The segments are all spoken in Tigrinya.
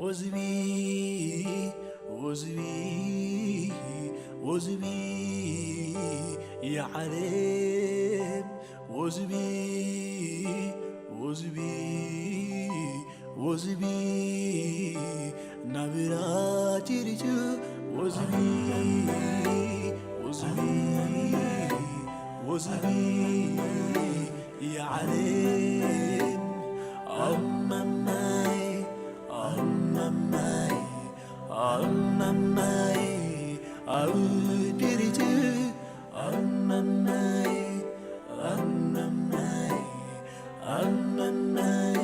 ወዝቢ ወዝቢ ወዝቢ የዓለም ወዝቢ ወዝቢ ወዝቢ ናብራ ቲሪቱ ወዝቢ ወዝቢ ወዝቢ የዓለም ኣመማይ ኣመማይ ኣመማይ ኣብ ቲሪቱ ኣመማይ ኣመማይ ኣመማይ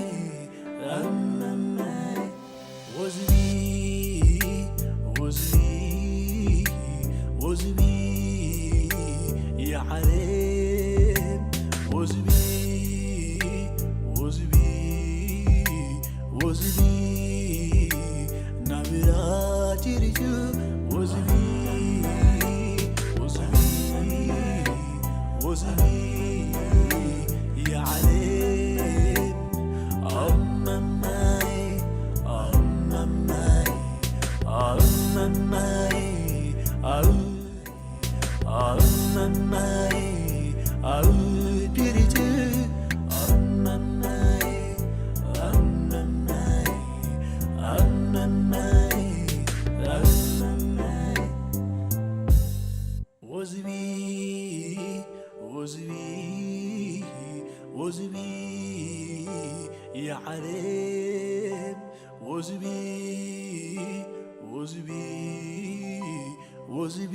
ኣመማይ ወዝቢ ወዝቢ ወዝቢ የዓለም ወዝቢ ወዝቢ ወዝቢ ናብራ ቲሪቱ ወዝቢ ወዝቢ ወዝቢ የዓለም ኣመማይ ኣመማይ ኣመማይ ኣመማይ ኣመማይ ኣመማይ ኣመማይ ኣመማይ ወዝቢ ወዝቢ ወዝቢ የዓለም ወዝቢ ወዝቢ ወዝቢ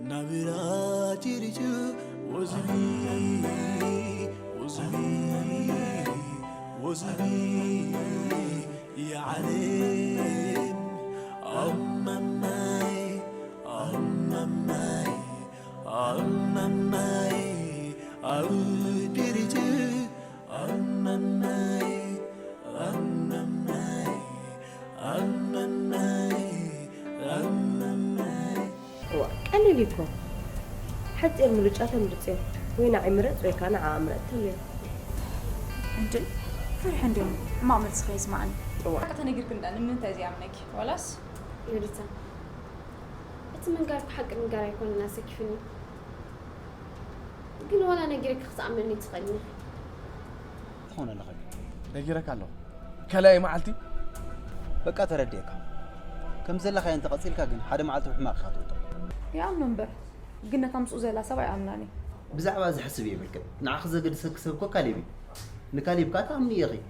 ናብራ ቲሪቱ ወዝቢ ወዝቢ ወዝቢ የዓለም ኣመማይ ኣመማይ ኣመማይ ኣብ ቲሪቱ ኣመማይ ኣመማይ ኣመማይ ኣመማይ እዋ ቀሊል እዩ እኮ። ሓፂር ምርጫ ተምርፅዮ። ወይ ንዓይ ምረፅ ወይ ከዓ ንዓኣ ምረፅ ተልዮ። እንድዒ ፈሪሐ እንድዮም ሕማቕ መልስኺ የስምዓኒ። እዋ ሓቂ ተነጊርኪ እንዳ ንምንታይ ዘይኣምነኪ ዋላስ? ዮዲታ እቲ ምንጋርኪ ሓቂ ምንጋር ኣይኮነን ኣሰኪፍኒ። ግን ዋላ ነጊረኪ ክትኣምነኒ ትኽእልኒ ኢኺ። ትኾን ኣለኻ ነጊረካ ኣለኹ ካልኣይ መዓልቲ በቃ ተረዲኤካ ከም ዘለኻዮ እንተቐፂልካ ግን ሓደ መዓልቲ ብሕማቕ ኢኻ ትወድቕ ይኣምኖ እምበር ግን ነታ ምስኡ ዘላ ሰብ ኣይኣምናን እየ። ብዛዕባ እዚ ሕስብ የብልክን ንዓኺ ዘገድሰኪ ሰብ እኮ ካሌብ እዩ ንካሌብ ከዓ ትኣምንዮ ኢኺ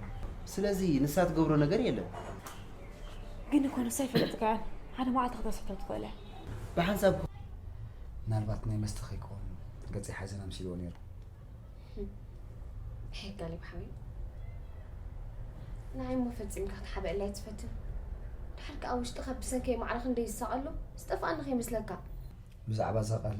ስለዚ ንሳ ትገብሮ ነገር የለን ግን እኮ ንሳ ኣይፈለጥካያን ሓደ መዓልቲ ክተስሕቶ ትኽእል እያ። ብሓንሳብ ምናልባት ናይ መስተ ከይከውን ገፀይ ሓዘን ኣምሲልዎ ነይሩ። ሄይ ካሌብ ሓወይ ንዓይ እሞ ፈጺምካ ክትሓብአለይ ኣይትፈትን ድሓር ከኣ ውሽጥኻ ብሰንከይ ማዕረ ክንደይ ዝሳቐ ኣሎ ዝጠፍኣኒ ከይመስለካ ብዛዕባ እዛ ቃል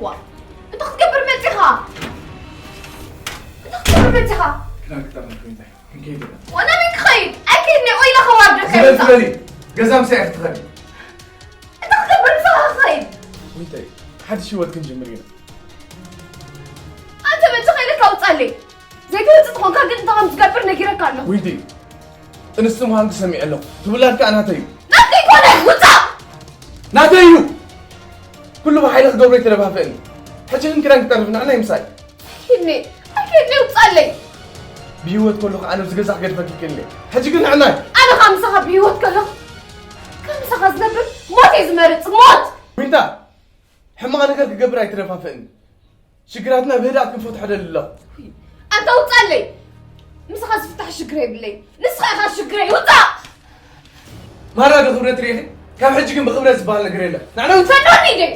ዋ እንታይ ክትገብር መፂኻ እንታይ ክትገብር መፂኻ ክዳን ክጠርነፍ እንታይ ክንከይድ ኢና ወናበይ ክኸይድ ኣይከይድኒ ኢለ ከዋርደካ ዝበል ዝበሊ ገዛ ምሳይ ክትኸዲ እንታይ ክትገብር ምሳኻ ክኸይድ ወይታይ ሓድሽ ህይወት ክንጅምር ኢና ኣንተ መቼ ከይደካ ውፃለይ ዘይትወፅእ ትኾንካ ግን እንታይ ከም ዝገብር ነጊረካ ኣለኹ ዊንቲ ጥንስቲ ምዃንኪ ሰሚዐ ኣለኹ እቲ ውላድ ከዓ ናተይ እዩ ናትከይ ኮነ ውፃእ ናተይ እዩ ኩሉ ብሓይሊ ክገብሮ ይተደፋፍእኒ ሕጂ ግን ክዳን ክጠርፍ ንዕናይ ምሳይ ሂድኒ ኣይከድኒ ውፃለይ ብህይወት ከለኹ ኣነ ኣብዚ ገዛ ክገድፈኪ ይክእል እየ ሕጂ ግን ንዕናይ ኣነ ከዓ ምሳኻ ብህይወት ከለኹ ከም ምሳኻ ዝነብር ሞት እየ ዝመርፅ ሞት ዊንታ ሕማቕ ነገር ክገብር ኣይተደፋፍእኒ ሽግራትና ብህድኣት ክንፈትሖ ደሊ ኣለኹ። ኣንታ ውጻለይ! ምሳኻ ዝፍታሕ ሽግር የብለይ። ንስኻ ኢኻ ሽግረይ። ውጻእ! ማራ ዶ ክብረት ርኢኺ? ካብ ሕጂ ግን ብኽብረት ዝበሃል ነገር የለን። ንዕና ውጻእ! ፈኖኒ ደይ!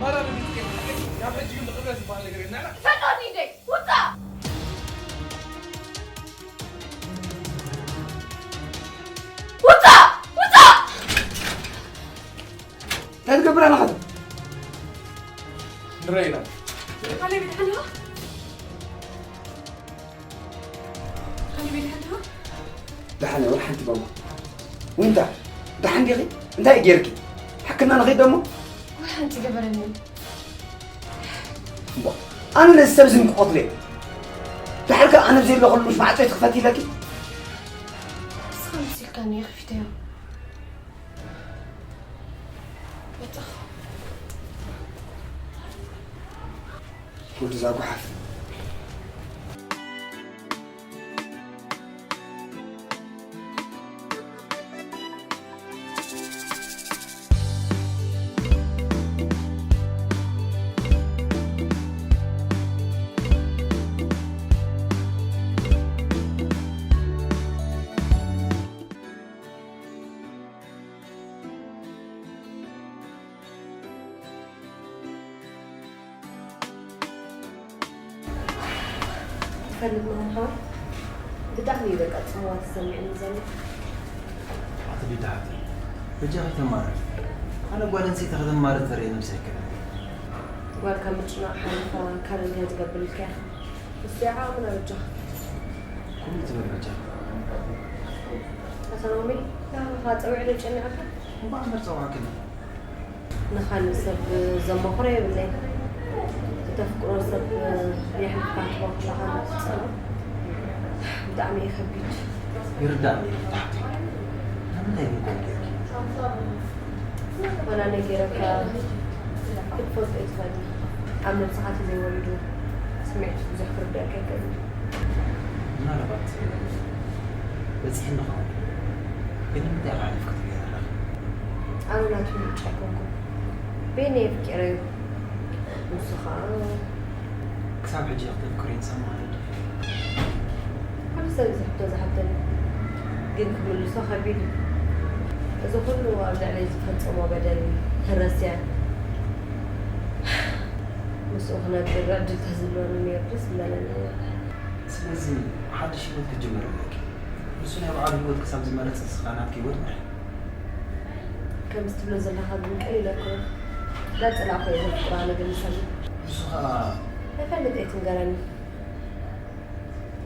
ማራ ዶ ክብረት ርኢኺ? ካብ ሕጂ ግን ብኽብረት ዝበሃል ነገር የለን። ንዕና ፈኖኒ ደይ! ውጻእ! ውጻእ! ውጻእ! እንታይ ትገብር ኣለኻ? ንረኣይ ኢና። ካሌብ፣ ደሓን ዲኻ? ካሌብ፣ ደሓን ዲኻ? ደሓን እየ፣ ወላ ሓንቲ ማማ። ዊንታ፣ ደሓን ዲኺ? እንታይ እዩ ጌርኪ? ሕክምና ንኸይድ ደሞ? ወላ ሓንቲ ገበረኒ። እሞ፣ ኣነ ነዚ ሰብ እዚ ክቐትሎ እየ። ድሓር ከ ኣነ ብዘየለኹሉ ምሽ ማዕጾ ትኽፈት ኢለኪ? ንስኻ መሲልካኒ እየ ከፊተዮ። በቃ። ወዲ እዛ ጓሓፍ። ትፈልጥ ምዃንካ ብጣዕሚ እዩ በቃ ጽምዋ ተሰሚዕኒ ዘሎ። ኣቲ ሊዳ ሓፍተይ፣ በጃኺ ተማረሪ። ኣነ ጓል ኣንስተይቲ ከተማርር ተርእየ ነብሰይ ኣይከላእን። ጓል ካብ ምጭናቕ ሓሊፋ ካልእ እንታይ ትገብር ኢልካያ? እዚኣ ዓቕምና በጃኻ። ከምኡ ትበል በጃኻ። ኣታ ናኦሚ፣ ናባኻ ጸዊዐ ዶ ጨኒቐካ? እምበኣር እምበር ጸዋዕክኒ። ንኻልእ ሰብ ዘማኽሮ የብለይን። እተፍቅሮ ሰብ የሕሊፍካ ክትህቦ ከለኻ ንኽትጸልኦ ብጣዕሚ እዩ ከቢድ። ይርዳእኒ እዩ ሊዳ ሓፍተይ። ንምንታይ ግን ከምኡ ጌርኪ? ዋላ ነጊረካ ክትፈልጦ ኣይትኽእልን። ኣብ ነብስኻ ተዘይወሪዱ ስምዒት ብዙሕ ክርድኣካ ኣይክእልን። ምናልባት በጺሕኒ ክኸውን፣ ግን ንምንታይ ኢኻ ሕልፍ ክትብሊ ዘለኺ? ኣነ ናቱ ምርጫ ኣይኮንኩን። በይነይ ኣፍቂረዮ። ንሱ ኸኣ ክሳብ ሕጂ ከተፍቅርዮ ዝሰማዕኒ ድዩ? ኩሉ ሰብ እዚ ሕቶ ዝሓተኒ፣ ግን ክምልሶ ከቢድ እዩ። እዚ ኩሉ ኣብ ልዕለይ ዝፈጸሞ በደል ተረስያ፣ ምስኡ ክነብር ዕድል ተዝህልወኒ ነይሩ ደስ ምበለኒ። ስለዚ ሓድሽ ህይወት ክትጅምሪ ኣለኪ። ንሱ ናይ ባዕሉ ህይወት ክሳብ ዝመርጽ ንስኻ ናትኪ ህይወት ምርሒ። ከምዚ ትብሎ ዘለኻ ግን ቀሊል ኣይኮነን። እንዳጸላእኩ እየ ዘፍቅራ፣ ኣነ ግን ንሳ ግን ንሱ ኸኣ ኣይፈልጥ እየ ትንገረኒ።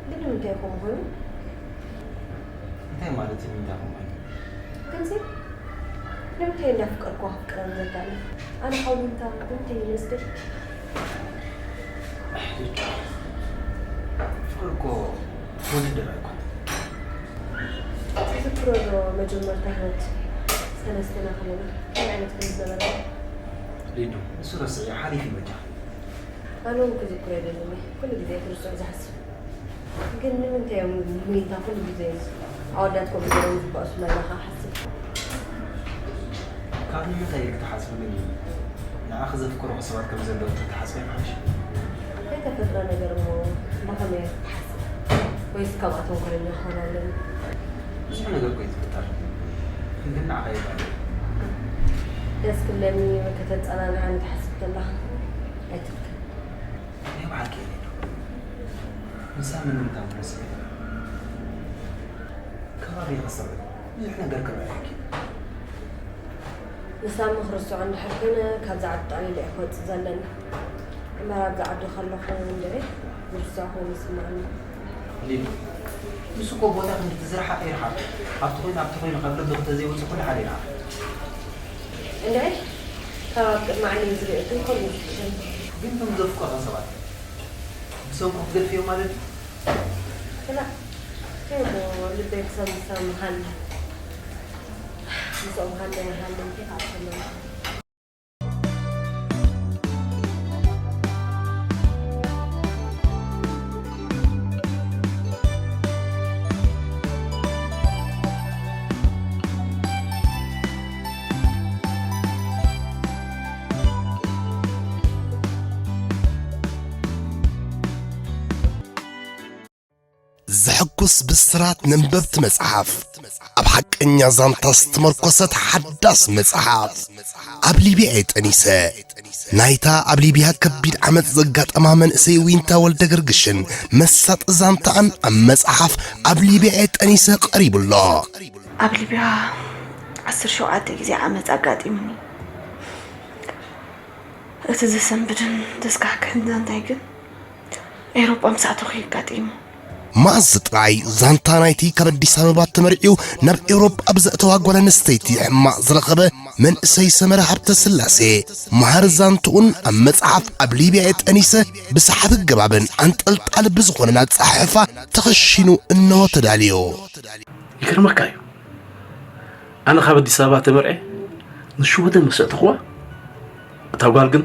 ግን ንምንታይ ከምኡ ኮይኑ? እንታይ ማለት እዩ ንምንታይ ከምኡ ኮይኑ? ከምዚ ንምንታይ እንዳፍቀርኩ ከፍቅረኒ ዘዳሊ? ኣነ ካብ ዊንታ ብምንታይ ይመስል? ፍቕሪ እኮ ውድድር ኣይኮነን። ትዝክሮ ዶ መጀመርታ ህይወት ሰለስቴና ከለና ከመይ ዓይነት ከም ዝነበረ? ሊዱ፣ ንሱ ረስዕዮ፣ ሓሊፉ እዩ በጃ። ኣነ እውን ክዝክሮ ኣይደልን እየ። ኩሉ ግዜ ክርስዖ ዝሓስብ። ግን ንምንታይ እዮም ዊንታ ኩሉ ግዜ ኣወዳት ከምኡ ገይሮም ዝበኣሱላ ኢለ ክሓስብ? ካብ ንምንታይ ኢልኪ ትሓስቢ ግን እዩ? ንዓኺ ዘፍቅሩኺ ሰባት ከም ዘለዉ እንተትሓስቢ ኣይምሓይሽ? ናይ ተፈጥሮ ነገር እሞ ብኸመይ እየ ክሓስብ? ወይስ ካብ ኣተንኮለኛ ክኾን ኣለኒ? ብዙሕ ነገር እኮ እዩ ዝፍጠር። ግን ንዓኺ ኣይባልን። ደስ ክብለኒ ወይ ከተጸናንዓኒ ትሓስብ ከለኻ ኣይትብከ። ናይ ብሓቂ እየ ሊዱ። ንሳ መን ምዃና ረሲዐ። ከባቢ ይኸስር። ብዙሕ ነገር ክረኣየኪ። ንሳ እሞ ክርስዖ እንድሕር ኮይነ፣ ካብዛ ዓዲ ጠቕሊለ እየ ክወጽእ ዘለኒ። እምበር ኣብዛ ዓዲ ከለኹ እንድዒ ዝርስዖ ኮይኑ ይስምዓኒ። ሊዱ፣ ንሱ እኮ ቦታ ክንዲ ትዝርሓቕ ይርሓቕ። ኣብቲ ኮይኑ ኣብቲ ኮይኑ ካብ ልብኺ ተዘይወፂኡ ኩሉ ሓደ ይርሓቕ። እንድዒ ካብ ኣብ ቅድሚ ዓይነይ ዝሪኦ ግን ከምኡ እዩ ዝፍሸኒ። ግን እቶም ዘፍቀሩ ሰባት ብሰንኩ ክትገድፍዮም ማለት ድዩ? ክላእ፣ እንታይ እሞ ልበይ ክሰምሰም ሃለ። ምስኦም ሃለ ሃለ እንታይ ክኣክለኒ። ምስ ብስራት ነንበብቲ መጽሓፍ፣ ኣብ ሓቀኛ ዛንታ ዝተመርኮሰት ሓዳስ መጽሓፍ፣ ኣብ ሊብያ እየ ጠኒሰ። ናይታ ኣብ ሊብያ ከቢድ ዓመጽ ዘጋጠማ መንእሰይ ዊንታ ወልደ ገርግሽን መሳጢ ዛንታኣን ኣብ መጽሓፍ ኣብ ሊብያ እየ ጠኒሰ ቀሪቡ ኣሎ። ኣብ ሊብያ ዓሰርተ ሸውዓተ ግዜ ዓመጽ ኣጋጢሙኒ። እቲ ዘሰንብድን ዘስካሕክሕን ዛንታይ ግን ኤውሮጳ ምስ ኣተኹ እዩ ኣጋጢሙ። መኣዝ ጥራይ ዛንታ ናይቲ ካብ ኣዲስ ኣበባ ተመርዕዩ ናብ ኤውሮጳ ኣብ ዘእተዋ ጓል ኣንስተይቲ ሕማቕ ዝረኸበ መንእሰይ ሰመረ ሃብተስላሴ፣ መሃሪ ዛንትኡን ኣብ መጽሓፍ ኣብ ሊብያ እየ ጠኒሰ ብሰሓቢ ኣገባብን ኣንጠልጣሊ ብዝኾነን ኣጸሓሕፋ ተኸሺኑ እንሆ ተዳልዩ። ይገርመካ እዩ። ኣነ ካብ ኣዲስ ኣበባ ተመርዔ ንሽወደን ምስ ኣእተኽዋ፣ እታ ጓል ግን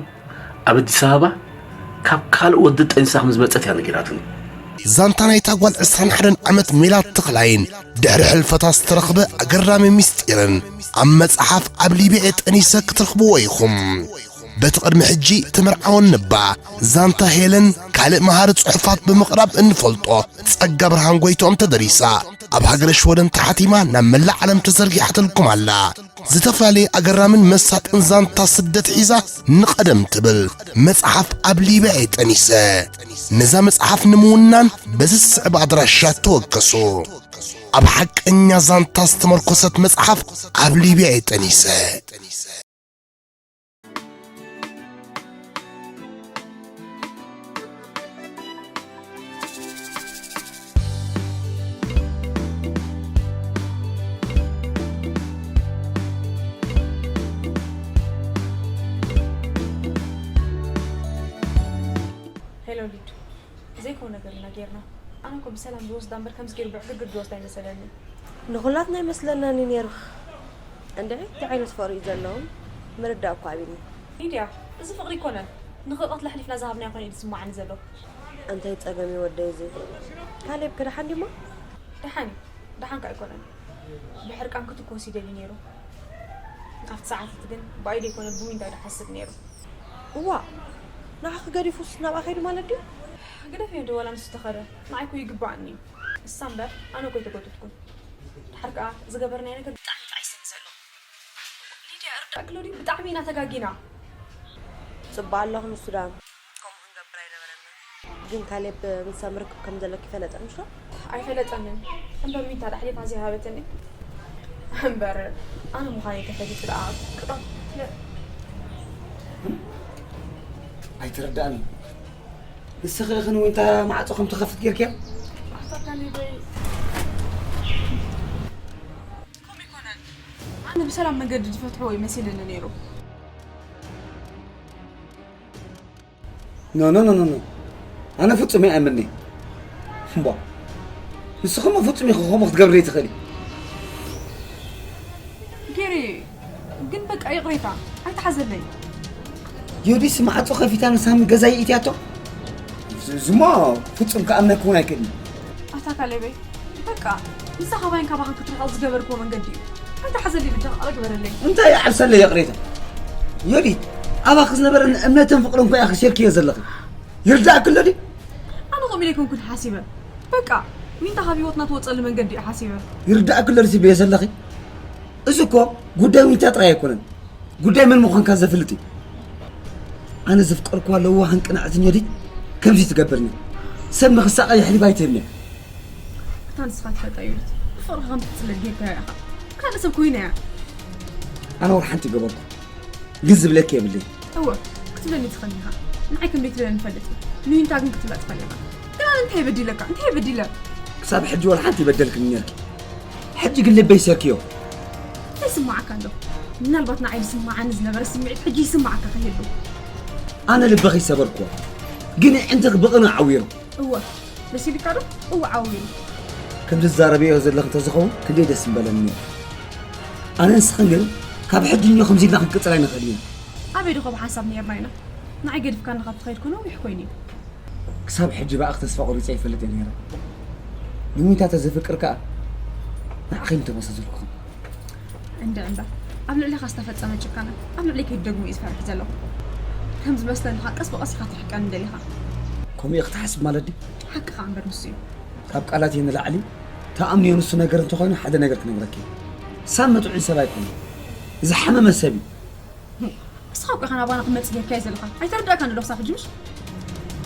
ኣብ ኣዲስ ኣበባ ካብ ካልእ ወዲ ጠኒሳ ከም ዝመጸት እያ ነጊራትኒ። ዛንታ ናይታ ጓል ዕስራን ሓደን ዓመት ሜላት ተኽላይን ድሕሪ ሕልፈታ ዝተረኽበ ኣገራሚ ምስጢርን ኣብ መጽሓፍ ኣብ ሊብያ ጠኒሰ ክትረኽብዎ ኢኹም። በቲ ቅድሚ ሕጂ ተመርዓወኒ እባ ዛንታ ሄለን ካልእ መሃሪ ጽሑፋት ብምቕራብ እንፈልጦ ጸጋ ብርሃን ጎይትኦም ተደሪሳ ኣብ ሃገረ ሽወደን ተሓቲማ ናብ መላእ ዓለም ተዘርጊሓትልኩም ኣላ። ዝተፈላለየ ኣገራምን መሳጥን ዛንታ ስደት ሒዛ ንቐደም ትብል መጽሓፍ ኣብ ሊብያ እየ ጠኒሰ። ነዛ መጽሓፍ ንምውናን በዚ ዝስዕብ ኣድራሻ ተወከሱ። ኣብ ሓቀኛ ዛንታ ዝተመርኮሰት መጽሓፍ ኣብ ሊብያ እየ ጠኒሰ። ሄሎ ሊዱ፣ ዘይከው ነገር ኢና ጌርና። ኣነ እኮ ብሰላም ዝወስዳ እምበር ከምዚ ገይሩ ብዕግርግር ዝወስዳ ኣይመሰለኒ። ንኹላትና ኣይመስለናን እዩ ነይሩ። እንድዒ እንታይ ዓይነት ፍቕሪ እዩ ዘለዎም ምርዳእ እኮ ኣቢኒ። ሊድያ፣ እዚ ፍቕሪ ኣይኮነን። ንኽቐትላ ኣሕሊፍና ዝሃብናዮ ኮይኑ እዩ ዝስማዓኒ ዘሎ። እንታይ ጸገም እዩ ወደይ እዚ? ካሌብ ከ ደሓን ድዩሞ? ደሓን እዩ። ደሓን ከ ኣይኮነን። ብሕርቃን ክትኮስ ይደሊ ነይሩ። ኣብቲ ሰዓት እቲ ግን ብኣይ ደይኮነ ብዊንታ እዩ ዝሓስብ ነይሩ። እዋ፣ ንዓኺ ገዲፉስ ናብኣ ከይዱ ማለት ድዩ? ግደፍዮ እንዶ ዋላ ንሱ ተኸደ፣ ንዓይ እኮ ይግባኣኒ እዩ። እሳ እምበር ኣነ እኮ ኣይተጎተትኩን። ድሓር ከኣ ዝገበርናዮ ነገር ብጣዕሚ ጣዒስኒ ዘሎ። ሊድያ፣ እርዳእ ክሎ ድዩ? ብጣዕሚ ኢና ተጋጊና። ጽባእ ኣለኹ ንሱ ደኣ ከምኡ ክንገብር ኣይነበረናን። ግን ካሌብ ምስ ሳም ርክብ ከም ዘለኪ ፈለጠ ምሽ ዶ? ኣይፈለጠንን። እምበር ዊንታ ዶ ኣሕሊፋ ዘይሃበትኒ? እምበር ኣነ ምዃነይ ተፈሊጡ ደኣ ቅጣት ለ- ኣይተረዳእን። ንስኺ ኢኺ ንዊንታ ማዕጾ ከም ትኸፍት ጌርክያ? ኣታ ካሌበይ። ከምኡ ኣይኮነን። ኣነ ብሰላም መንገዲ ዝፈትሕዎ እዩ መሲልኒ ነይሩ። ኖ ኖ ኖ ኖ ኖ። ኣነ ፍጹም እየ ኣይኣምንን'የ። እምቧ። ንስኺ እሞ ፍጹም ኢኺ ከምኡ ክትገብሪ ዘይትኽእሊ። ጌሬ፣ ግን በቃ ይቕሬታ፣ ኣይትሓዘለይ። ዮዲስ ማዕጾ ከፊታ ንሳሚ ገዛ የእትያቶ? እዚ፣ እዚ እሞ ፍጹም ክኣምነኪ እውን ኣይክእልን። ኣታ ካሌበይ፣ በቃ፣ ንሳ ካባይን ካባኻን ክትርሕቕ ዝገበርክዎ መንገዲ እዩ። ኣይትሓዘለይ ብጃኻ፣ ይቕረ ግበረለይ። እንታይ ይዓብሰለይ ይቕሬታ? ዮዲት፣ ኣባኺ ዝነበረኒ እምነትን ፍቕርን እኮ ኢኺ ሴርክዮ ዘለኺ። ይርዳእኪ ኣሎ ድዩ? ኣነ ከምኡ ኢለ ኣይኮንኩን ሓሲበ። በቃ፣ ዊንታ ካብ ህይወትና ትወጸሉ መንገዲ እየ ሓሲበ። ይርዳእኪ ኣሎ ድዩ ትብልዮ ዘለኺ? እዚ እኮ ጉዳይ ዊንታ ጥራይ ኣይኮነን። ጉዳይ መን ምዃንካ ዘፍልጥ እዩ። ኣነ ዘፍቀርክዋ ለዋህን ቅንዕትን ዮዲት ከምዚ ትገብርኒ። ሰብ ንኽሳቐ የሕሊፋ ኣይትህብን'ያ። ኣታ ንስኻ ትፈልጣ ዮዲት፣ ብፍቕርኻ ከም ትጽለል ጌርካያ ኢኻ። ካልእ ሰብ ኮይና እያ። ኣነ ወላ ሓንቲ ይገበርኩ። ግን ዝብለኪ የብለይን። እወ፣ ክትብለኒ ትኽእል ኢኻ። ንዓይ ከም ዘይትብለኒ እፈልጥ እየ። ንዊንታ ግን ክትብላ ትኽእል ኢኻ። ግን ኣነ እንታይ በዲለካ? እንታይ በዲለ? ክሳብ ሕጂ ወላ ሓንቲ ይበደልክኒ ነርኪ። ሕጂ ግን ልበይ ሰርክዮ። እንታይ ይስምዓካ ኣሎ? ምናልባት ንዓይ ዝስምዓኒ ዝነበረ ስምዒት ሕጂ ይስምዓካ ከይህሉ። ኣነ ልበኺ ሰበርክዎ። ግን ኣዒንትኺ ብቕንኢ ዓዊሩ። እወ፣ መሲልካ ዶ? እወ፣ ዓዊሩ። ከም ዝዛረብዮ ዘለኺ እንተዝኸውን ክንደይ ደስ ምበለኒ ነይሩ። ኣነ ንስኽን ግን ካብ ሕጂ እኒኦ ከምዚ ኢልና ክንቅጽል ኣይንኽእልን ኢና። ኣበይ ዶ ካብ ሓንሳብ ነይርና ኢና? ንዓይ ገዲፍካኒ ካብ ትኸይድ ኮነ ነዊሕ ኮይኑ እዩ። ክሳብ ሕጂ ብኣኺ ተስፋ ቆሪጸ ይፈልጥ እየ ነይረ። ንዊንታ ተዘፍቅር ከኣ ንዓኺ ምተመሳሰልኩኹም። እንድዒ እምበር፣ ኣብ ልዕሊኻ ዝተፈጸመ ጭካነ ኣብ ልዕለይ ከይትደግሞ እየ ዝፈርሕ ዘለኹ። ከም ዝመስለኒ ኸኣ ቀስ ብቐስ ኢኻ ክትርሕቀኒ ደሊኻ። ከምኡ ኢኺ ትሓስቢ ማለት ድዩ? ሓቅኻ እምበር ንሱ እዩ። ካብ ቃላት ንላዕሊ ትኣምንዮ ንሱ ነገር እንተኾይኑ ሓደ ነገር ክነግረኪ። ሳም መጥዑይ ሰብ ኣይኮነ። ዝሓመመ ሰብ እዩ። እስኻ እኮ ኢኻ ናባና ክመጽእ ጌርካዮ ዘለኻ። ኣይተረዳእካን ዶ ክሳብ ሕጂ ምሽ?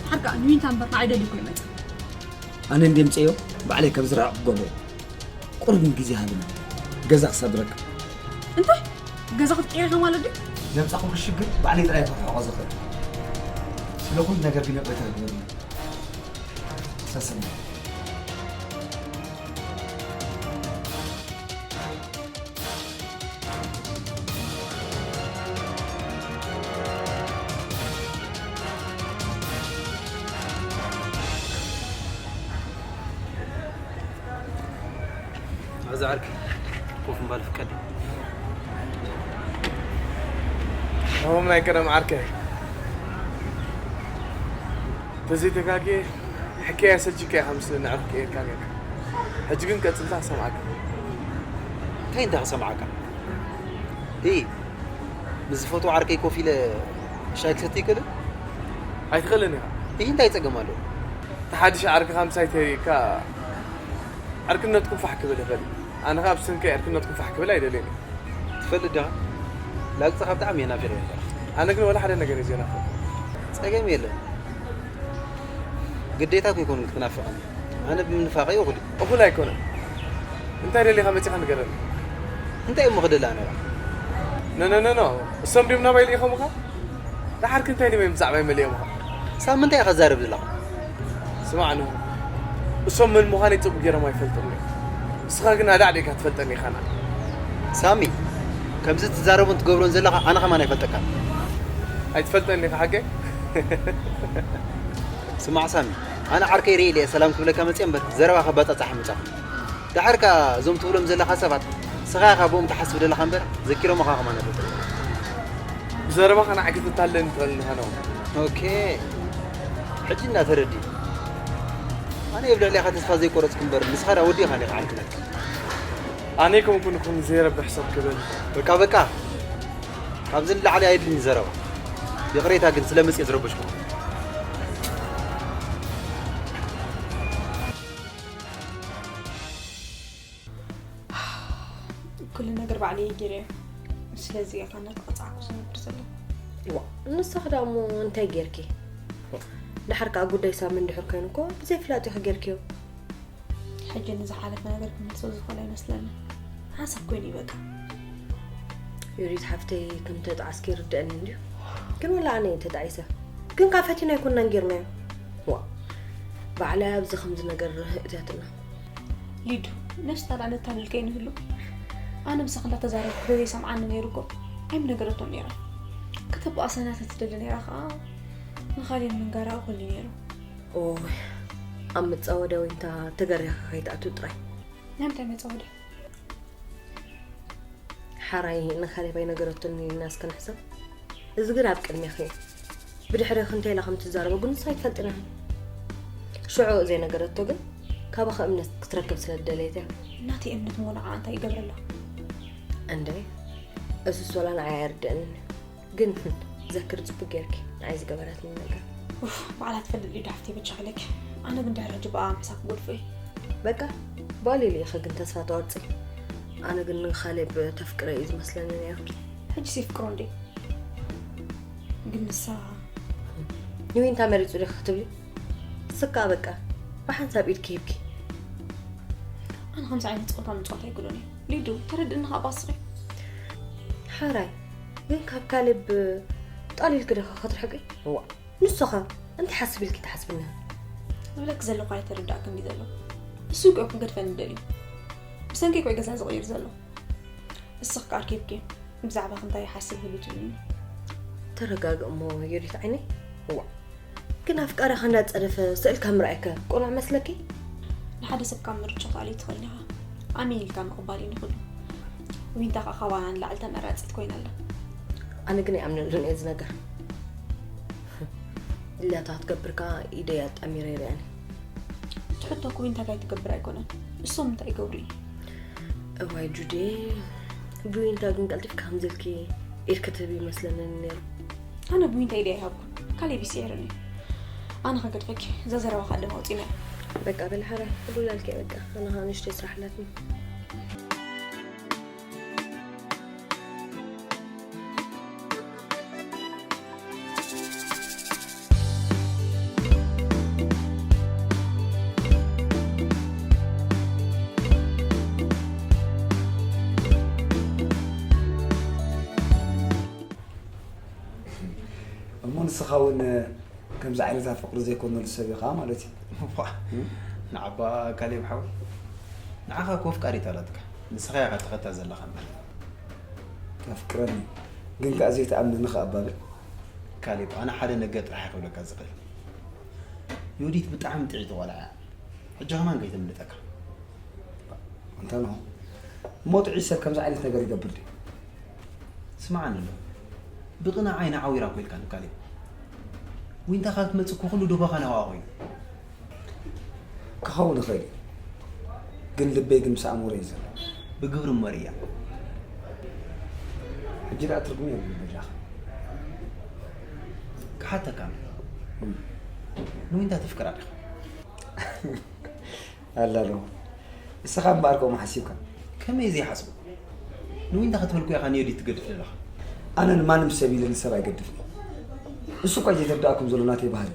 ሓርካ ንዊንታ እምበር ንዓይ ደልዩ እኮ ይመጽእ። ኣነ እንድየ ምጽዮ ባዕለይ ከም ዝረሕቕ ክገብሮ። ቁሩብ ግዜ ሃብኒ። ገዛ ክሳብ ዝረክብ። እንታይ? ገዛ ክትቅይር ኢኻ ማለት ድዩ? ዘምጻኹሉ ሽግር ባዕለይ ጥራይ ክርሕቖ ዝኽእል። ስለ ኩሉ ነገር ግን ይቕሬታ ግበርኒ። ሰሰኒ። ኣዛ ዓርኪ ኮፍ ምባል ፍቀድ። እም ናይ ቀደም ዓርከይ ተዘይተጋግየ ሕክያ ሰልችካ ኢኻ ምስ ንዕርፍ ቀይርካ ነርካ። ሕጂ ግን ቀጽልታ ክሰምዓካ። እንታይ እንታይ ክሰምዓካ? እ ምስ ዝፈትዎ ዓርከይ ኮፍ ኢለ ሻይ ክሰቲ ይክእል? ኣይትኽእልን ኢኻ። ይህ እንታይ ጸገም ኣለዎ? እቲ ሓድሽ ዓርክኻ ምሳይ ተሪእካ ዕርክነትኩም ፋሕ ክብል ይኽእል እዩ። ኣነ ኸኣ ብሰንኪ ዕርክነትኩም ፋሕ ክብል ኣይደልየን እየ። ትፈልጥ ዲኻ? ላግጽኻ ብጣዕሚ እየ ናፊቐ ነበር። ኣነ ግን ወላ ሓደ ነገር እዩ ዘይናፍቕ። ጸገም የለን። ግዴታ እኮ ኣይኮነን ክትናፍቐኒ። ኣነ ብምንፋቐይ እኹል እየ። እኹል ኣይኮነን። እንታይ ደሊኻ መጺኻ ንገረኒ። እንታይ እሞ ክደሊ ኣነ ደኣ? ኖ ኖ ኖ ኖ። እሶም ድዮም ናባይ ልኢኾምኻ? ደሓር ክንታይ ድዮም ብዛዕባይ መሊኦምኻ? ሳሚ እንታይ ኢኻ ትዛረብ ዘለኻ? ስማዕ ንሆ፣ እሶም መን ምዃነይ ጽቡቕ ገይሮም ኣይፈልጡን እዮም። ንስኻ ግን ኣዳዕዲዕካ ትፈልጠኒ ኢኻ። ንዓ ሳሚ፣ ከምዚ ትዛረቦን ትገብሮን ዘለኻ ኣነ ከማን ኣይፈልጠካን። ኣይትፈልጠኒ ኢኻ ሓቀይ? ስማዕ ሳሚ፣ ኣነ ዓርከይ ርእየ ኢለ እየ ሰላም ክብለካ መፅየ እምበር ዘረባ ከባፃፃሕ ኣይመፃኹን። ደሓር ከኣ እዞም ትብሎም ዘለኻ ሰባት ንስኻ ኢኻ ብኦም ትሓስብ ዘለኻ እምበር ዘኪሮምኻ ከማን ኣይፈልጡን እዮም። ብዘረባኻ ንዓይ ከተታልለኒ ትኽእል ኢኻ ነው። ኦኬ ሕጂ እና ተረዲእ። ኣነ ኣብ ልዕሌኻ ተስፋ ዘይቆረጽኩ እምበር ንስኻ ዳ ወዲኻ ዲኻ ዓርክነትካ። ኣነ ኣይኮንኩን እኹን ዘይረብሕ ሰብ ክብል። በቃ በቃ ካብዚ ንላዕሊ ኣይድልን ዘረባ። ይቕሬታ ግን ስለ መጽየ ዝረበሽኩ። ኩሉ ነገር ባዕለይ እየ ገይረዮ። ስለዚ እየ ኸ እናተቐጻዕኩ ዝነብር ዘለኹ። ዋ ንስኺ ደኣ እሞ እንታይ ጌርኪ? ደሓር ከኣ ጉዳይ ሳሚ እንድሕር ኮይኑ እኮ ብዘይ ፍላጥ ኢኺ ጌርክዮ። ሕጂ ንዝሓለፈ ነገር ክመልሶ ዝኽእል ኣይመስለንን። ሓንሳብ ኮይኑ እዩ በቃ። ዮዲት ሓፍተይ ከም ተጣዓስኪ ይርደኣኒ እንድዩ። ግን ወላ ኣነ እየ ተጣዒሰ። ግን ከኣ ፈቲና ኣይኮንናን ጌርናዮ። ዋ ባዕላይ ኣብዚ ከምዚ ነገር እእትያትና። ሊዱ፣ ነፍስና ደኣ ነታልል ከይንህሉ። ኣነ ምሳኺ እንዳተዛረብኩ ተዘይሰምዓኒ ነይሩ እኮ ኣይምነገረቶን ነይራ። ከተባእሰና ተትደሊ ነይራ ኸኣ ንኻልድ ምንጋራ እኹል እዩ ነይሩ። ኦይ ኣብ መጻወድያ ዊንታ ተገሪኻ ከይትኣቱ ጥራይ። ናይ ምንታይ መጻወድያ? ሓራይ ንካሌብ ኣይነገረቶን ኢልና እስከ ንሕሰብ። እዚ ግን ኣብ ቅድሜኺ እዩ። ብድሕሬኺ እንታይ ኢላ ከም ትዛረቦ ግን ንሳ ኣይትፈልጥን ኢኺ። ሽዑ ዘይነገረቶ ግን ካባኺ እምነት ክትረክብ ስለ ዝደለየት እያ። ናተይ እምነት እሞ ንዓኣ እንታይ ይገብረላ? እንድዒ እሱስ ወላ ንዓይ ኣይርድእንን እዩ። ግን ዘክሪ ጽቡቅ ጌርኪ ንዓይ ዝገበረትኒ ነገር። ኡፍ ባዕላ ትፈልጥ ሊዱ ሓፍተይ በጃኺ ኢለኪ። ኣነ ግን ድሕሪ ሕጂ ብኣኣ ምሕሳብ ክገድፎ እየ። በቃ ባልዮ ኢኺ ግን ተስፋ ትቆርጺ። ኣነ ግን ንካሌብ ተፍቅሮ እዩ ዝመስለኒ ነይሩ። ሕጂስ የፍቅሮ እንድየ። ግን ንሳ ንዊንታ መሪጹ ዲኺ ክትብሊ? ንስኪ ከኣ በቃ ብሓንሳብ ኢድኪ ሂብኪ። ኣነ ከምዚ ዓይነት ጸወታ ምጽዋት ኣይክእሎን እየ ሊዱ፣ ተረድእኒ ከኣ ባስኺ። ሓራይ ግን ካብ ካሌብ ጠሊልኪ ዲኺ ክትርሕቂ? እዋእ ንሱ ኸ እንታይ ሓስብ ኢልኪ ትሓስብኒ? ዝብለኪ ዘለኹ ኣይተረድኣክን ድዩ ዘሎ? እሱ እኮ እዩ ክገድፈኒ ደልዩ። ብሰንኪ እኮ እዩ ገዛ ዝቕይር ዘሎ። እስኺ ከኣ ኣርኪብኪ ብዛዕባኺ እንታይ ይሓስብ ህሉ ትብልኒ? ተረጋግእ እሞ ዮዲት ዓይነይ። እዋእ ግን ኣፍቃሪኻ እንዳጸደፈ ስእልካ ምርኣይከ ቅኑዕ መስለኪ? ንሓደ ሰብ ካብ ምርጫ ተኣልዩ ትኽእል ኢኻ። ኣሜን ኢልካ ምቕባል እዩ ንኹሉ። ዊንታ ከኣ ካባና ንላዕሊ ተመራጺት ኮይና ኣላ። ኣነ ግን ኣይኣምነሉን እየ እዚ ነገር። ኢላታ ክትገብር ከኣ ኢደይ ኣጣሚረ ይርኣኒ። እቲ ሕቶ እኮ ዊንታ እንታይ ትገብር ኣይኮነን። እሶም እንታይ ይገብሩ እዩ? እዋይ ጁዴ፣ ብዊንታ ግን ቀልጢፍካ ከምዚ ኢልኪ ኢድ ክትህቢ ይመስለኒ ነይሩ። ኣነ ብዊንታ ኢደይ ኣይሃብኩን። ካሌብ እዩ ስዒሩኒ። ኣነ ከገድፈኪ፣ እዛ ዘረባ ከኣ ደም ኣውጺእናያ። በቃ በል ሓራይ፣ ክብሉላልከ በቃ። ኣነ ኸኣ ንእሽተይ ስራሕ ኣላትኒ። እሞ ንስኻ እውን ከምዚ ዓይነት ፍቕሪ ዘይኮነሉ ሰብ ኢኻ ማለት እዩ። እዋ፣ ንዓባ ካሌብ ሓወይ፣ ንዓኻ እኮ ኣፍቃሪት ኣላትካ፣ ንስኻ ኢኻ ተኸታ ዘለኻ እምበር። ተፍቅረኒ ግን ከኣ ዘይትኣምነኒ ከኣ ኣባብል። ካሌብ፣ ኣነ ሓደ ነገር ጥራሕ እየ ክብለካ ዝኽእል። ዮዲት ብጣዕሚ ጥዕይቲ ቆልዓ እያ። ሕጂ ከማን ከይተምልጠካ። ኣንታ ንሆ፣ እሞ ጥዑይ ሰብ ከምዚ ዓይነት ነገር ይገብር ድዩ? ስምዓኒ ኣሎ። ብቕናዕ ዓይና ዓዊራ እኮ ኢልካኒ ካሌብ። ዊንታ ካብ ትመጽእ እኮ ኩሉ ዶባኻ ናባኣ ኮይኑ። ክኸውን ይኽእል እዩ። ግን ልበይ ግን ምስ ኣእምሮይ እዩ ዘሎ። ብግብሪ እሞ ርእያ። ሕጂ ደኣ ትርጉም የብሉን በጃኻ። ክሓተካ እም። ንዊንታ ተፍቅራ ዲኻ? ኣላ ኣለኹ። ንስኻ እምበኣር ከምኡ ሓሲብካ። ከመይ ዘይሓስቦ? ንዊንታ ክትብል እኮ ኢኻ ንዮዲት ትገድፍ ዘለኻ። ኣነ ንማንም ሰብ ኢለ ንሰብ ኣይገድፍን። እሱ እኳ እዩ ዘይተርድኣኩም ዘሎ ናተይ ባህሪ።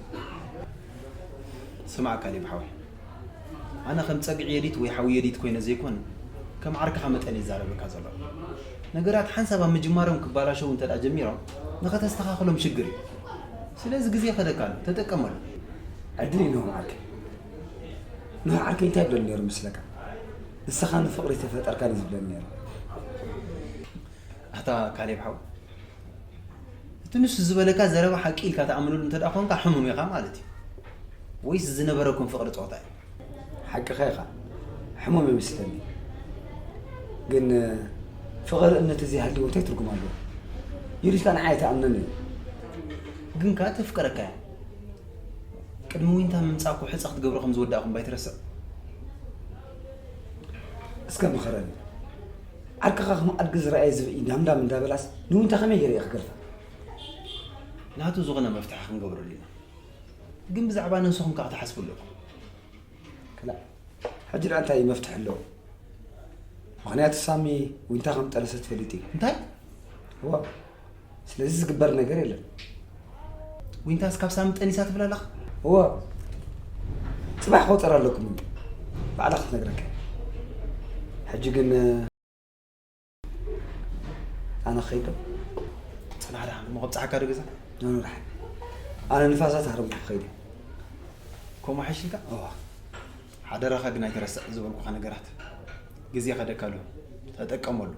ስማዕ ካሌብ ሓወይ፣ ኣነ ከም ጸግዒ ዮዲት ወይ ሓዊ ዮዲት ኮይነ ዘይኮነ፣ ከም ዓርክኻ መጠን እየ ዝዛረበካ ዘለኹ። ነገራት ሓንሳብ ኣብ ምጅማሮም ክባላሸዉ እንተ ደኣ ጀሚሮም፣ ንኸተስተኻኽሎም ሽግር እዩ። ስለዚ ግዜ ይኸደካ ኣሎ፣ ተጠቀመሉ። ዕድል እዩ ንሆም ዓርከይ። ንሆ ዓርከይ እንታይ ይብለኒ ነይሩ መስለካ? ንስኻ ንፍቕሪ ተፈጠርካን እዩ ዝብለኒ ነይሩ። ኣታ ካሌብ ሓው፣ እቲ ንሱ ዝበለካ ዘረባ ሓቂ ኢልካ ትኣምነሉ እንተ ደኣ ኾንካ ሕሙም ኢኻ ማለት እዩ። ወይስ ዝነበረኩም ፍቕሪ ጸወታ እዩ? ሓቅኻ ኢኻ። ሕሙም ይመስለኒ። ግን ፍቕሪ እምነት ዘይሃልዎ እንታይ ትርጉም ኣለዎ? ዮዲት ከኣ ንዓይ ኣይትኣምነኒ እዩ። ግን ከኣ ተፍቅረካ እያ። ቅድሚ ዊንታ ምምጻእ እኮ ሕጸ ክትገብሮ ከም ዝወዳእኩም ባይትረስዕ። እስከ ምኸረኒ። ዓርክኻ ከም ኣድጊ ዝረኣየ ዝብኢ ዳምዳም እንዳበላስ ንዊንታ ከመይ ገይረ እየ ክገርፋ? ናቱ ዝኾነ መፍትሒ ክንገብረሉ ኢና። ግን ብዛዕባ ነንስኹም ከኣ ክትሓስቡ ኣለኩም። ክላእ፣ ሕጂ ደኣ እንታይ መፍትሒ ኣለዎ? ምኽንያቱ ሳሚ ዊንታ ከም ጠነሰት ፈሊጡ እዩ። እንታይ? እዋ፣ ስለዚ ዝግበር ነገር የለን። ዊንታስ ካብ ሳሚ ጠኒሳ ትብል ኣለኻ? እዋ፣ ጽባሕ ክቆጸር ኣለኩም እንዲ። ባዕላ ክትነግረካ። ሕጂ ግን ኣነ ክኸይድ ዶ? ጽናሕ ደሓን፣ እሞ ከብጽሓካ ዶ ገዛ? ኖ፣ ኖ፣ ደሓን። ኣነ ንፋሳት ሃረምኩ ክኸይድ እየ። ከምኡ ሓይሽልካ? እዋ። ሓደራኻ ግን ኣይትረስዕ ዝበልኩኻ ነገራት። ግዜ ከደካ ኣሎ። ተጠቀመሉ።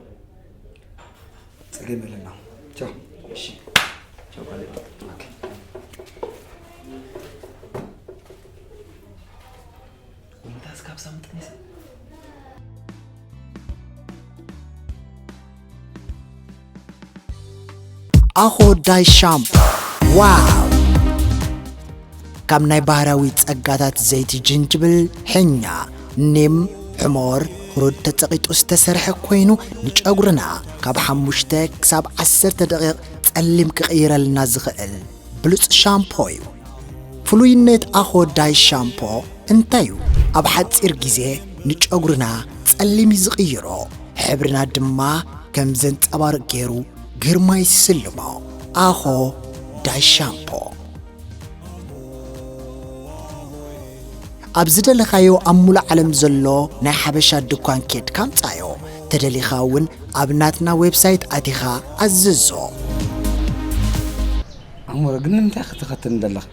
ጸገም የለና። ቻው። እሺ። ቻው ካሌብ። ኦኬ። ዊንታስ ካብ ሳሚ ጠኒሳ። ኣኾ ዳይ ሻምፖ። ዋው! ካብ ናይ ባህራዊ ጸጋታት ዘይቲ ጅንጅብል፣ ሕኛ፣ ኒም፣ ሕሞር፣ ሁሩድ ተጸቒጡ ዝተሰርሐ ኮይኑ፣ ንጨጉርና ካብ ሓሙሽተ ክሳብ ዓሰርተ ደቂቕ ጸሊም ክቕይረልና ዝኽእል ብሉጽ ሻምፖ እዩ። ፍሉይነት ኣኾ ዳይ ሻምፖ እንታይ እዩ? ኣብ ሓጺር ግዜ ንጨጉርና ጸሊም እዩ ዝቕይሮ፣ ሕብርና ድማ ከም ዘንጸባርቕ ገይሩ ግርማ ይስልሞ። ኣኾ ዳይ ሻምፖ። ኣብ ዝደለኻዮ ኣብ ሙሉእ ዓለም ዘሎ ናይ ሓበሻ ድኳን ኬድካ ኣምጻዮ። ተደሊኻ እውን ኣብ ናትና ዌብሳይት ኣቲኻ ኣዝዞ። ኣሞረ፣ ግን ንምንታይ ክትኸትኒ ዘለኺ?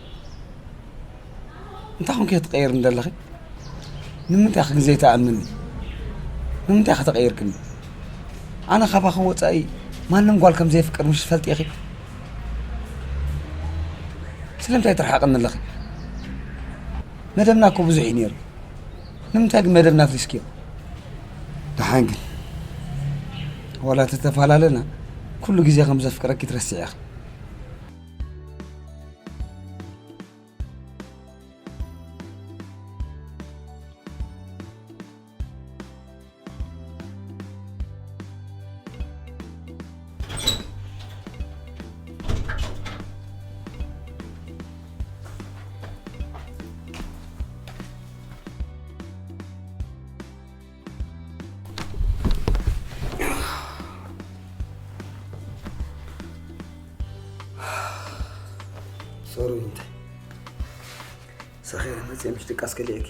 እንታይ ኾንኪ ክትቀይርኒ ዘለኺ? ንምንታይ ኢኺ ግን ዘይትኣምንኒ? ንምንታይ ኢኺ ተቐይርክኒ? ኣነ ካባኺ ወጻኢ ማንም ጓል ከም ዘየፍቅር ምሽ ትፈልጢ ኢኺ? ስለምንታይ ትርሓቕኒ ኣለኺ? መደብና እኮ ብዙሕ እዩ ነይሩ። ንምንታይ ግን መደብና ኣፍሪስክዮ? ደሓን ግን፣ ዋላ ተተፈላለና፣ ኩሉ ግዜ ከም ዘፍቅረኪ ትረስዒ ኢኺ። ዞር እንታይ ሰኺረ መፅየ ምሽ ድቃስ ከሊእኪ።